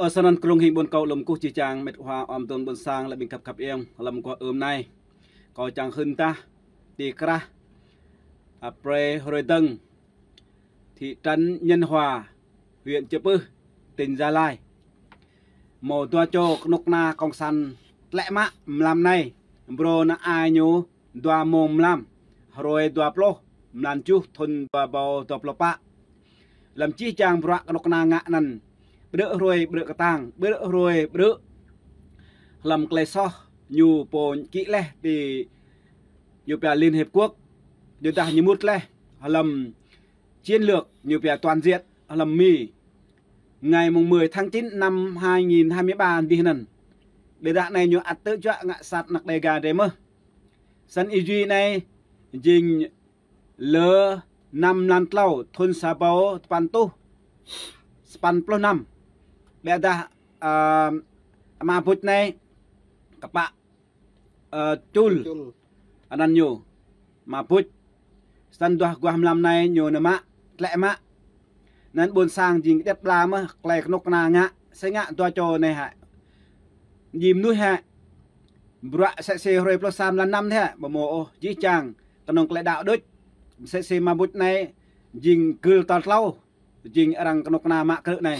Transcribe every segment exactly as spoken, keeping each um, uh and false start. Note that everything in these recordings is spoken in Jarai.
Ơ, sơnăn krông hing ƀôn kâo lŏm kơkuh jih jang mĕt wa ăm tơm ƀôn sang lĕ ƀing khăp khăp eng, lăm kơ ưm anai. Kâo čang hưn tah ti krah, a, Prê Hrôi Dơng, thị trấn Nhân Hòa, huyện Chư Pưh, tỉnh Gia Lai. Mâo dua čô kơnuk kơna kông san tlĕ mă mlam anai, brô nao ai ñu dua mông mlam, hrơi dua pluh, mlan tơjuh, thun dua rơbâo dua pluh pă. Lăm jih jang bruă kơnuk kơna ngă anăn, ƀrư̆ hrơi ƀrư̆ kơtang, ƀrư̆ hrơi ƀrư̆. Lăm klei soh ñu pô kĭ leh ti ñu pia Liên Hiệp Quốc, ñu dah ñu mŭt leh. Lăm chiến lược ñu pia toàn diện, lăm Mi. Ngày mùng mười tháng chín năm hai nghìn hai mươi ba dih anăn. Ƀiădah anai ñu ăt tơjuă ngă sat anăk Đêga drei mơh. Săn Y Duy anai jing lơ năm mlan tlâo, thun sa rơbâo tơpăn rơtuh sapăn pluh năm. Ƀiădah, ơ, ama Buč anai kpă, ơ, Čul. Čul. Anăn ñu, ama Buč. Săn duah guah mlam anai ñu nao mă, tlĕ mă. Anăn ƀôn sang jing kơđiăt ƀla mơh, klei kơnuk kơna ngă, sĭt ngă dua čô anai hă. Jing mơnuih hă. Bruă sĕ si hrơi pluh sa mlan năm hă, ƀu mâo ôh, jih jang kơnơ̆ng klei đăo đôč. Sĕ si ama Buč anai jing gưl tal tlâo, jing arăng kơnuk kơna mă krư̆ anai.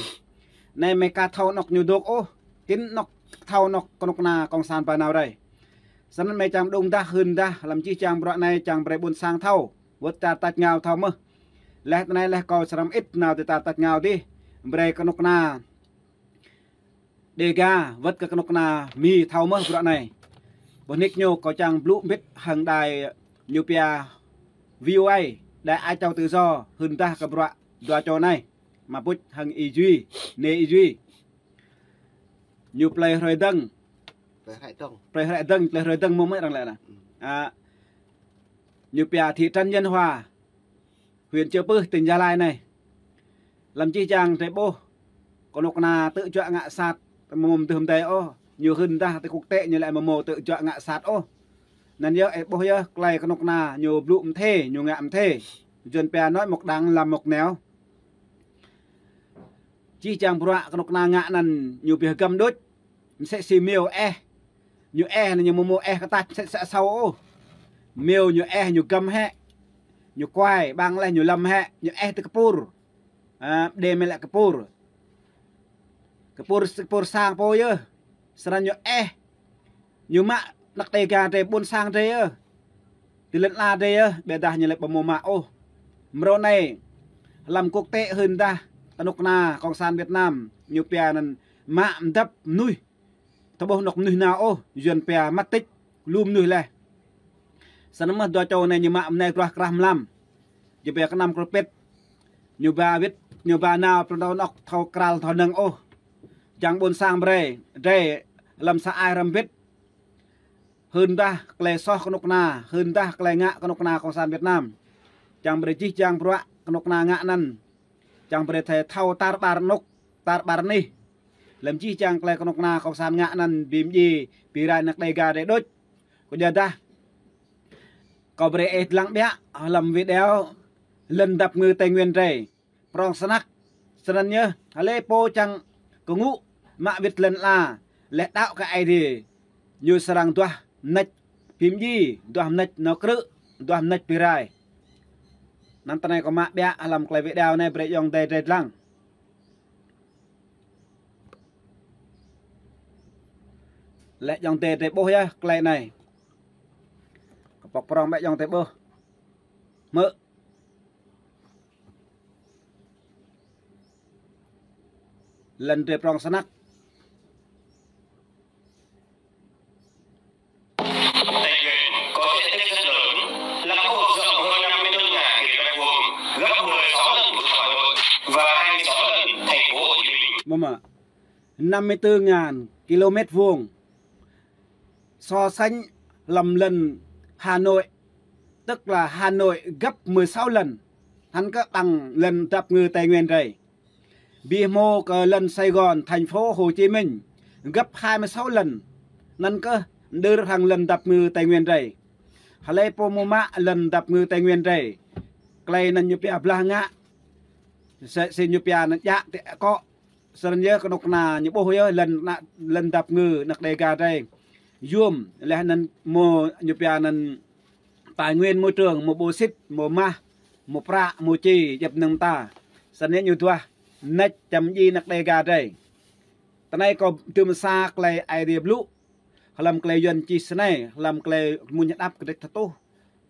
Anai mơi ka thâo anŏk ñu dôk ôh, tin anŏk thâo anŏk kơnuk kơna kông san ba nao rai. Săn anăn mơi čang mđung dah, hưn dah, lăm jih jang bruă anai čang brơi ƀôn sang thâo, wơ̆t čar tač êngao thâo mơh. Leh tơ anai leh kâo srăm ĭt nao ti čar tač êngao dih, brơi kơnuk kơna Đêga, wơ̆t kơ kơnuk kơna Mi thâo mơh bruă anai. Boh nik ñu kâo čang blŭ mbĭt hăng đài ñu pia V O A, đài Á Châu Tự Do, hưn dah kơ bruă dua čô anai. Ama Buč hăng Y Duy, nê Y Duy. Ñu plei Hrôi Dơng. Plei Hrôi Dơng. Plei Hrôi Dơng, plei Hrôi Dơng mơ̆ mơ̆ arăng lĕ anăn. Ư. A, ñu pia thị trấn Nhân Hòa, huyện Chư Pưh, tỉnh Gia Lai anai. Lăm jih jang drei ƀuh, kơnuk kơna tơjuă ngă sat, mơ̆ mơ̆ mơdưh mơdai ôh, ñu hưn dah ti quốc tế ñu lĕ mơ̆ mâo tơjuă ngă sat ôh. Anăn yơh, ih ƀuh yơh, klei kơnuk kơna ñu blŭ mơthê, ñu ngă mơthê. Yuăn pia nói một đằng làm một nẻo. Jih jang bruă kơnuk kơna ngă anăn ñu ƀiă găm đôč. Msĕ si miu eh. Ñu eh anăn ñu mơ̆ mâo eh kơtač msĕ si asâo ôh. Miu ñu eh ñu găm hĕ. Ñu kuai, ƀăng leh ñu lăm hĕ. Ñu eh ti kơpur. A, đe mơi lĕ kơpur. Kơpur, kơpur sang pô yơh. Srăng ñu eh. Ñu mă anăk Đêga drei ƀôn sang drei yơh. Ti lŏn ala drei yơh, ƀiădah ñu lĕ ƀu mâo mă ôh. Mrô anai, lăm quốc tế hưn dah, kơnuk kơna kông san Việt Nam, ñu pia anăn mă mdăp mnuih. Tơ ƀuh anŏk mnuih nao ôh, Yuăn pia mất tích, lu mnuih leh. Săn mơh dua čô anai ñu mă mơnai gruah krah mlam. Ñu pia kơnăm krơpĭt. Ñu ba wĭt, ñu ba nao, prơnau anŏk thâo kral thâo năng ôh. Čang ƀôn sang brei, drei, lăm sa ai hrăm wĭt. Hưn dah klei soh kơnuk kơna, hưn dah klei ngă kơnuk kơna kông san Việt Nam. Čang brei jih jang bruă kơnuk kơna ngă anăn. Čang brei thâo thâo tar ƀar anôk, tar ƀar anih. Lăm jih jang klei kơnuk kơna kông san ngă anăn bi mdjiê, bi rai anăk Đêga drei đôč. Kơ djơ̆ dah. Kâo brei ih dlăng ƀiă, lăm video, lŏn dăp ngư Tây Nguyên drei. Prŏng snăk, srăng yơh, hlơi pô čang kơngŭ, mă wĭt lŏn ala, leh đăo kơ Aê Diê. Ñu srăng duah mnêč bi mdjiê, duah mnêč nao krư̆, duah mnêč bi rai. Anăn tơ anai kâo mă ƀiă lăm klei video anai brei ayŏng adei drei dlăng. Leh ayŏng adei drei ƀuh yơh klei anai. Kơ pŏk prŏng ƀĕ ayŏng adei ƀuh. Hmư̆. Lŏn drei prŏng snăk. Tây Nguyên có diện tích rất lớn, là khu vực rộng hơn năm mươi tư ngàn ki lô mét vuông, gấp mười sáu lần thủ đô Hà Nội và hai mươi sáu lần thành phố Hồ Chí Minh. Mơ̆ mơ̆, năm mươi tư ngàn ki lô mét vuông. So sánh lăm lŏn Hà Nội, tức là Hà Nội gấp mười sáu lần. Anăn kơ ƀăng lŏn dăp ngư Tây Nguyên drei. Bi hmô kơ lŏn Sài Gòn, thành phố Hồ Chí Minh, gấp hai mươi sáu lần. Anăn kơ đơ hăng lŏn dăp ngư Tây Nguyên drei. Hlơi pô mơ̆ mă lŏn dăp ngư Tây Nguyên drei. Klei anăn ñu pia blah ngă. Sĕ si ñu pia anăn djă ti akŏ. Srăng yơh kơnuk kơna ñu ƀuh yơh lŏn, lŏn dap ngư anăk Đêga drei. Yôm, laih anŭn mơ̆ ñu pia anŭn tài nguyên môi trường, mơ̆ bô xít, mơ̆ mah, mơ̆ prăk, mơ̆ či, djăp năng mơta. Srăng yơh ñu duah, mơneč čăm djai anăk Đêga drei. Tơ anai kâo dưm sa tơlơi Aê Diê blŭ, hlăm tơlơi Yuan čih snei, hlăm tơlơi Mơnuih Hơđăp kơdrêč sa rơtuh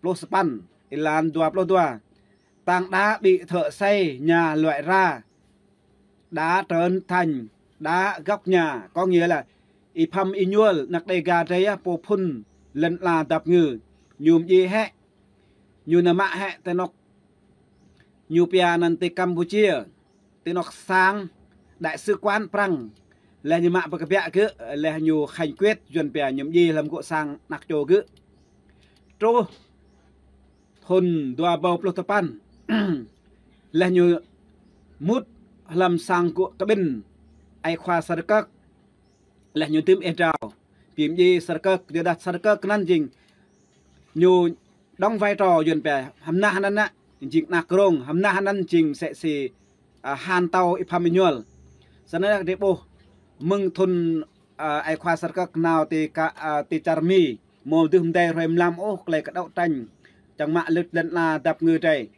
pluh sapăn, êlan dua pluh dua. Tang đá bị thợ xây nhà loại ra, đá trở thành đá gốc nhà, có nghĩa là Y Pham Y Ñuôl, anăk Đêga drei yơh, pô phŭn lŏn ala dap ngư. Ñu mơdjai hĕ, ñu nao mă hĕ tơ anŏ, ñu pia anŭn ti Campuchia, ti anŏ sang đại sứ quán Prăng. Laih ñu mă pơkơbiă gơ̆, laih ñu khanh kuet, Yuan pia ñu mơdjai hlăm gŏ sang anăk čô gơ̆. Truh thŭn dua rơbâo pluh sapăn, laih ñu mŭt hlăm sang gŏ kơ ƀing Aê Khua Sar Kơk, laih ñu dưm ih drao, bi mơdjai Sar Kơk, yua dah Sar Kơk anŭn jing ñu đóng vai trò Yuan pia hơm nah anŭn, jing anăk rông, hơm nah anŭn jing mơsĕ si, a, han tâo Y Pham Y Ñuôl. Srăng yơh drei ƀuh mơ̆ng thŭn, a, Aê Khua Sar Kơk nao ti ka, a, ti čar Mi, mơ̆ dưh mơdai hrơi mlam ôh tơlơi kơ đấu tranh čang mă lŏn, lŏn ala dap ngư drei.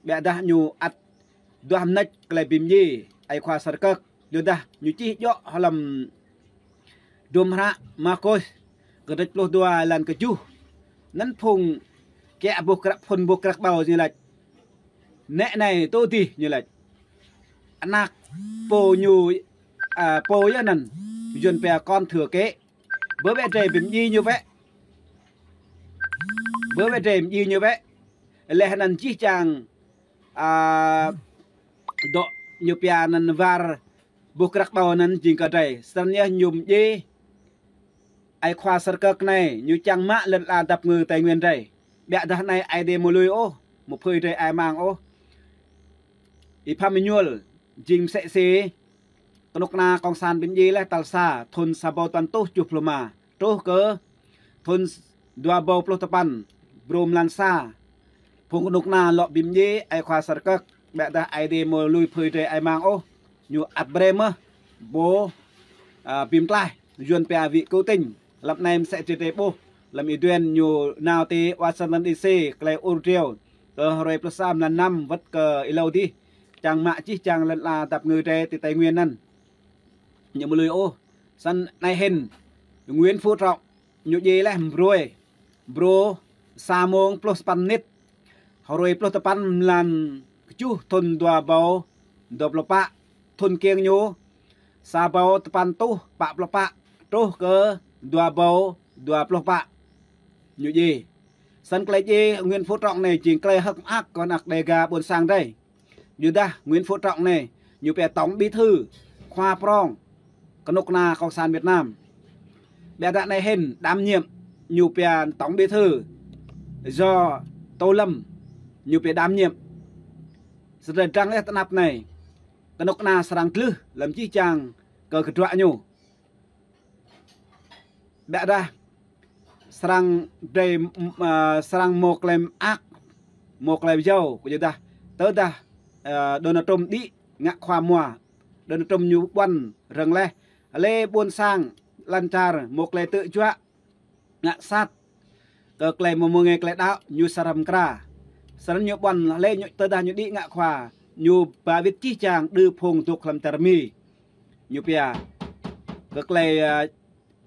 Biă dah ñu ăt duah mơneč tơlơi bi mơdjai Aê Khua Sar Kơk, yua dah ñu čih djŏ hlăm Dôm hră Markôs kơdrêč pluh dua, êlan kơ tơjuh. Anŭn phung kiă boh krăk, phŭn boh krăk ƀâo ñu laĭ: Nĕ anai, tŭ dih, ñu laĭ. Anăk pô ñu, a, pô yơh anŭn, Yuan pia con thừa kế. Bơ wĕ drei bi mơdjai ñu wĕ. Bơ wĕ drei mơdjai ñu wĕ. Laih anŭn jih jang, a, dŏ ñu pia anŭn war boh krăk ƀâo anŭn jing kơ drei. Srăng yơh ñu mơdjai Aê Khua Sar Kơk anai, ñu čang mă lŏn ala dap ngư Tây Nguyên drei. Biă dah anai Aê Diê mơ̆ lui ôh, mơ̆ phơi drei ai mang ôh. Y Pham Y Ñuôl jing mơsĕ si kơnuk kơna kông san bi mơdjai laih tal sa, thŭn sa rơbâo sapăn rơtuh tơjuh pluh rơma, truh kơ thŭn dua rơbâo pluh sapăn, brô mlan sa, phung kơnuk kơna lŏ bi mơdjai Aê Khua Sar Kơk. Biă dah Aê Diê mơ̆ lui phơi drei ai mang ôh, ñu ăt brơi mơ̆n pô, a, bi mơtlaih, Yuan pia vị cứu tinh. Hlăm anai mơsĕ si drei ƀuh, hlăm Y Duên ñu nao ti Washington D C, tơlơi ur driâo, kơ hrơi pluh sa mlan năm wơ̆t kơ êlâo dih, čang mă jih jang lŏn ala dap ngư drei ti Tây Nguyên anŭn. Ñu mơ̆ lui ôh. Srăng anai hĭn, Nguyễn Phú Trọng, ñu djai laih mơ̆ brơi, brô sa mông pluh sapăn mơnit, hrơi pluh sapăn mlan kơtơjuh thŭn dua rơbâo dua pluh pă, thŭn kiăng ñu sa rơbâo sapăn rơtuh pă pluh pă, truh kơ dua rơbâo dua pluh pă ñu djai. Srăng tơlơi djai Nguyễn Phú Trọng anai jing tơlơi hơ̆k mơak kơ anăk Đêga ƀôn sang drei. Yua dah Nguyễn Phú Trọng anai, ñu pia Tổng Bí thư, khua prong kơnuk kơna Cộng sản Việt Nam. Biă dah anai hĭn đảm nhiệm, ñu pia Tổng Bí thư do Tô Lâm, ñu pia đảm nhiệm. Sơdang dăng laih tơnap anai, kơnuk kơna srăng glưh lăm jih jang kơ kơdruă ñu. Biă dah srăng drei, ơ, srăng mơ̆ tơlơi mơak, mơ̆ tơlơi jâo, kơ yua dah, tơdah, ơ, Donald Trump đĭ ngă khua mua, Donald Trump ñu ƀuăn rơ̆ng laih, lĕ ƀôn sang lŏn čar mơ̆ tơlơi tơjuă ngă sat kơ tơlơi mơ̆ mơngai tơlơi đaŏ, ñu srăng mơkra. Srăng ñu ƀuăn lĕ ñu, tơdah ñu đĭ ngă khua, ñu ba wĭt jih jang đơ phung dŏ hlăm čar Mi. Ñu pia kơ tơlơi, ơ,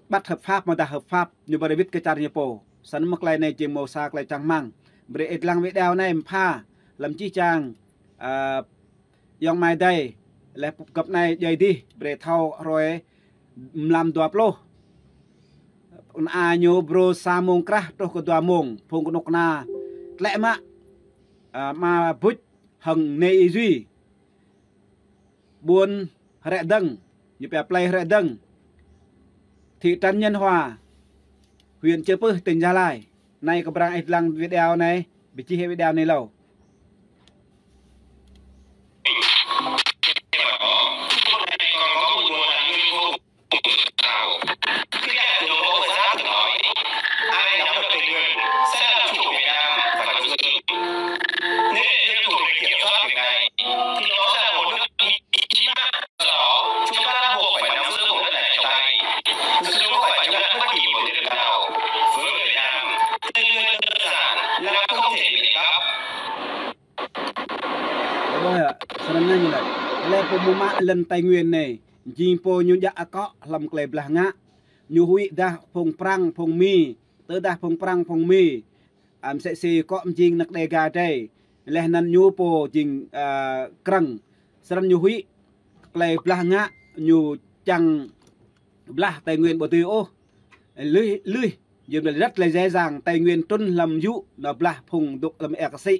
bất hợp pháp mơ̆ dah hợp pháp, ñu brơi wĭt kơ čar ñu pô. Srăng mơ̆ tơlơi anai jing mơ̆ sa tơlơi čang rơmang. Brơi ih lăng video anai pơpha lăm jih jang, ơ, ayŏng amai adơi, laih găp anai djai dih, brơi thâo hrơi mlam dua pluh. Anŭn a ñu brô sa mông krah truh kơ dua mông, phung kơnuk kơna tlĕ mă, ơ, ama Buč hăng nê Y Duy, ƀuôn Hrĕ Dơ̆ng, ñu pia plei Hrĕ Dơ̆ng, thị trấn Nhân Hòa, huyện Chư Pưh, tỉnh Gia Lai. Anai kơ brang ih lăng video anai, bi čih video anai hlâo. Pô mơ̆ mă lŏn Tây Nguyên anai, jing pô ñu djă akŏ hlăm tơlơi blah ngă. Ñu huĭ dah phung Prăng, phung Mi, tơdah phung Prăng, phung Mi, ăm sĕ si akŏ mơ̆ jing anăk Đêga drei. Laih anŭn ñu pô jing, a, Krăng. Srăng ñu huĭ tơlơi blah ngă, ñu čang blah Tây Nguyên ƀu dưi ôh. Lui, lui, yơh mơ̆ lĕ rất là dễ dàng Tây Nguyên trŭn hlăm yŭ nao blah phung dŏ hlăm ia kơsĭ.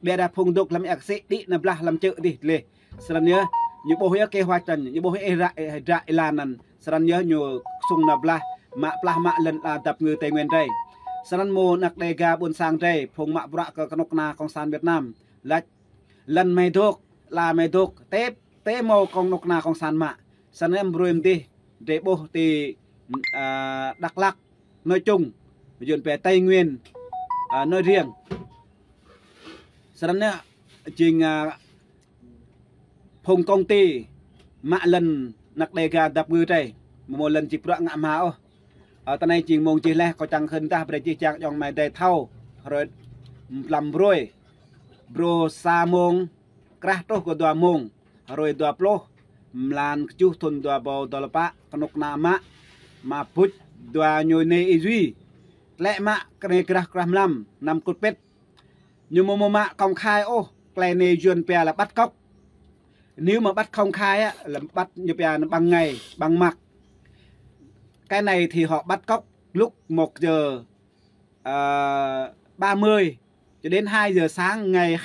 Biă dah phung dŏ hlăm ia kơsĭ đĭ nao blah hlăm čư̆ dih leh. Srăng yơh, ñu ƀuh yơh kế hoạch anŭn, ñu ƀuh yơh rai, rai êlan anŭn. Srăng yơh ñu sung nao blah, mă plah mă lŏn ala dap ngư Tây Nguyên drei. Srăng mơ̆ anăk Đêga ƀôn sang drei, phung mă bruă kơ kơnuk kơna Cộng sản Việt Nam. Lač lŏn mơi dŏ, ala mơi dŏ, tep, tep mơ̆ kơnuk kơna Cộng sản mă. Srăng yơh brơi mơ̆ dih, drei ƀuh ti, a, Đắk Lắk nói chung, yơh pĕ Tây Nguyên, a, nói riêng. Srăng yơh jing, a, phung công ty mă lŏn anăk Đêga dap ngư drei, mơ̆ mơ̆ lŏn či bruă ngă hma ôh. A, tơ anai jing mông jih leh, kâo čang khĭn dah brơi jih jang ayŏng amai adơi thâo. Hrơi mlam brơi, brơi sa mông, krah truh kơ dua mông, hrơi dua pluh, mlan kơjuh thŭn dua rơbâo dua pluh pă, kơnuk kơna mă, mă buč dua ñu anai ih jui. Tlĕ mă kơ anai krah krah mlam, năm kut pĭt. Ñu mơ̆ mơ̆ mă công khai ôh, tơlơi anai yơh pĕ lĕ bắt cóc. Nếu mà bắt công khai á, là bắt ñu pĕ bằng ngày, bằng mặt. Cái này thì họ bắt cóc lúc một giờ, à, ba mươi cho đến hai giờ sáng ngày